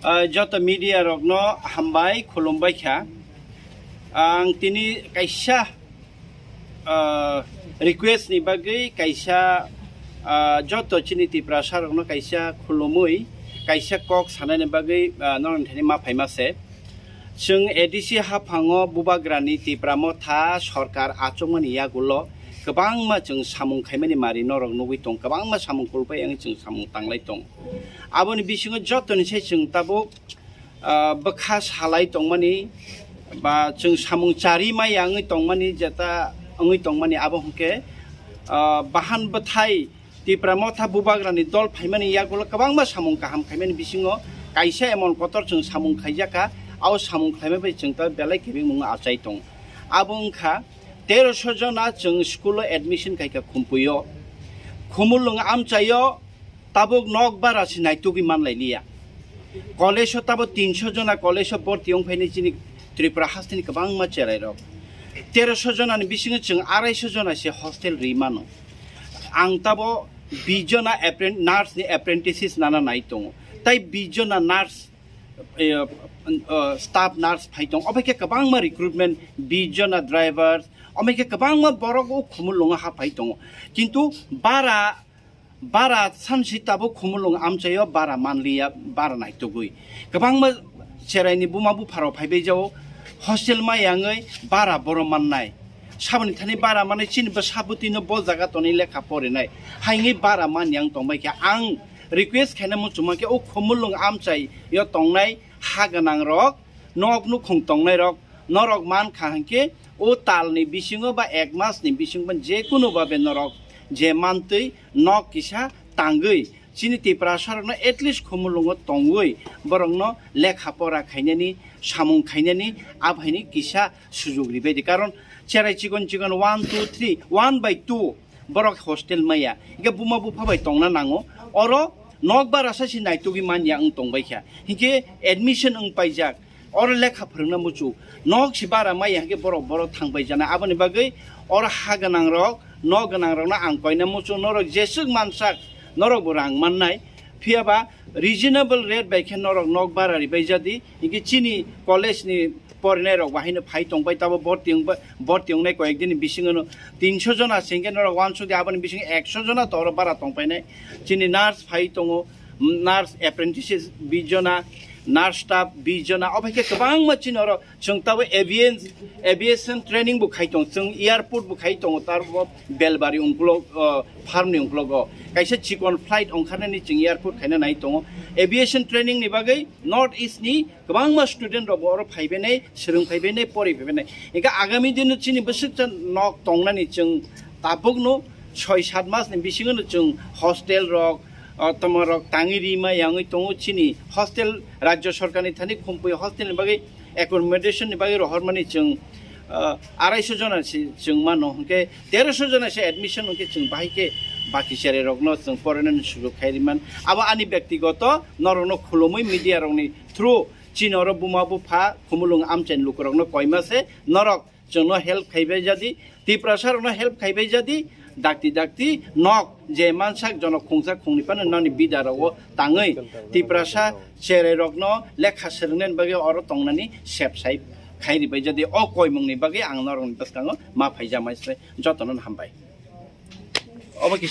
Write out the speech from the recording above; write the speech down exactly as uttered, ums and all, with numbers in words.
Ah, joto media rokno hambai, khulumbai kha. Ang tini kaisa, ah, request ni bagwi kaisa, ah, joto chini Tiprasa rokno kaisa khulumui, kaisa kok sanani bagwi, ah, norok thani ma phaima se. Chwng A D C haphango Bubagrani Tipra Motha sorkar achukmani yagulo kwbangma chwng samung khaimani mari norok nugwi tong, kwbangma samung kulpai ang chwng samung tanglai tong. Aboni bisingo jotoni sai chwng tabuk, ah, bwkha salai tongmani ba chwng samung chari maya wngwi tongmani, jeta wngwi tongmani, abo hwnkhe, ah, bahan bwthai Tipra Motha Bubagrani dol phaimani yagulo kwbangma samung kaham khaimani bisingo kaisa emon kotor chwng samung khaijakha, abo samung khlaima bai chwng ta belai kebengmung achai tong. Abo wngkha teroso jona chwng school o admission khaikha Khumpuio, Khumulwng amchaio tabuk nok bara se naitugwi manlai liya. College o tabo tinso jona college o borti wng phaini chini Tripura hasteni kwbangma cherai rok. Teroso jona ni bisingo chwng araiso jona se hostel ri mano. Ang tabo bis jona appren-, nurse ni apprentices nana nai tongo. Tai bis jona nurse, eh, eh, staff nurse phai tong. Obai khe kwbangma recruitment bis jona drivers, obai khe kwbangma borok o Khumulwng o ha phai tongo. Kintu bara bara sansi tabuk Khumulwng amchaio bara manliya, bara naitugwi. Kwbangma cheraini buma bupharok phaibai jao, hostel maya wngwi bara boro mannai. Saboni thani bara mannai, chini bwsa bwtwino bo jaga tonwi lekha porinai. Haini bara manya wng tongbai khe ang request khaina muchungma khe o Khumulwng amchaio tongnai ha gwnang rok, nok nukhung tongnai rok, norok man kha hinkhe o talni bisingo ba ek masni bisingo je kunu babe norok je mantwi nok kisa tangwi chini Tiprasa rokno at least Khumulwngo tongwi borokno lekha pora khainani, samung khainani, abhaini kisa sujug ribaidi. Karon cherai chikon chikon one, two, three, one by two borok hostel maya. Hingke buma bupha bai tongna nango. Oro nok bara sa si naitugwi manya wng tongbai kha. Hingke admission wng paijak. Oro lekha phwrwngna muchu. Nok si bara maya hingke borok boro thang bai jana. Aboni bagwi oro ha gwnang rok, nok gwnang rokno ang koina muchu. Norok jeswk mansak, norok bo rang mannai. Phiya ba reasonable rate bai khe norok nok bara ribai jadi. Hingke chini college ni porinai rok bahai no phai tong bai, tabo borti wng ba, borti wngnai koyek din ni bisingo no tinso jona se hingke norok wansuk di, aboni bisingo ekso jona to oro bara tong painai. Chini nurse phai tongo, nurse apprentices bis jona, nurse staff bis jona, obo hai khe kwbangma chini oro chwng tabo avian-, aviation training bo khai tongo, chwng airport bo khai tongo, tarbo Belbari ungkulok, o, farm ni ungkulogo kaisa chikon flight ongkharnani chwng airport khaina nai tongo. Aviation training ni bagwi North East ni kwbangma student rok bo oro phaibainai, swrwng phaibainai, pori phaibainai. Hingke agami dino chini bwswkcha nok tongnani chwng tabukno soi sat mas ni bisingo no chwng hostel rok, ah, toma rok tangwi rima yangwi tongo. Chini hostel rajya sarkar ni thani khumpui hostel ni bagwi accommodation ni bagwi rohormani chwng, ah, araiso jona se chwng mano, hingke teroso jona se admission hingke chwng bahai khe baki cherai rokno chwng porinani sujug khai riman. Abo ani bektigoto norokno khulumui media rokni through chini oro buma bupha Khumulwng amchaini lukurokno koima se norok chwngno help khaibai jadi, Tiprasa rokno help khaibai jadi, dakti dakti nok je mansak jonok khungsa khungni phano noni bida rogo tangwi Tiprasa cherai rokno lekha swrwngnani bagwi oro tongnani sep sai khai ribai jadi, o koimungni bagwi ang norokni bwskango ma phaijamai se jotono hambai. Obo kisa